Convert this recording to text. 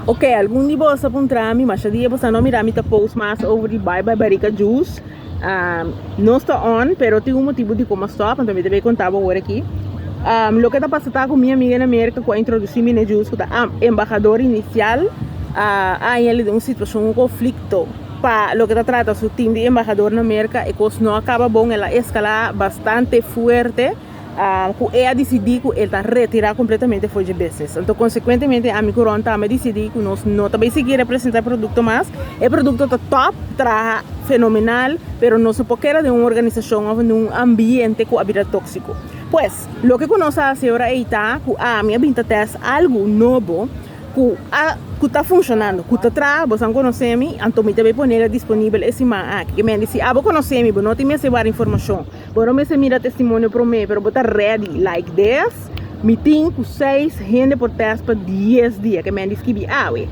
Ok, algun di boso a puntra mi, masha dia boso a no mira mi ta post mas over di Bye Bye Barrica Juice. Nos ta on, pero tin un motibu di como a stop, anto mi ta bay conta bo awor aki. Loke ta pasa ta cu mi amiga na Merca cu a introduci mi na e juice, cu ta embahador inicial, a haña den un situacion, un conflicto pa loke ta trata su team di embahador na Merca. E cos no a caba bon, el a escala bastante fuerte. Ku e a disidí ku e ta retirá kompletamente for dje business. Anto konsekuentemente ami ku Ron tambe disidí ku nos no ta bai sigui representá e produkto mas. E produkto ta top, traha fenomenal, pero nos no por keda den un organisashon òf den un ambiente ku a bira tóksiko. Pues, loke ku nos a hasi ora ei ta ku ami a bin ta tèst algu nobo ku a ku ta funshonando, ku ta traha, boso a konosé mi, anto mi ta bai ponela disponibel e siman aki. Ke mende si abo konosé mi, bo no tin mester wak informashon. Bo no mester mira testimonio prome, pero bo ta ready like this. Mi tin ku seis hende por test pa dies dia, ke men di skibi awe.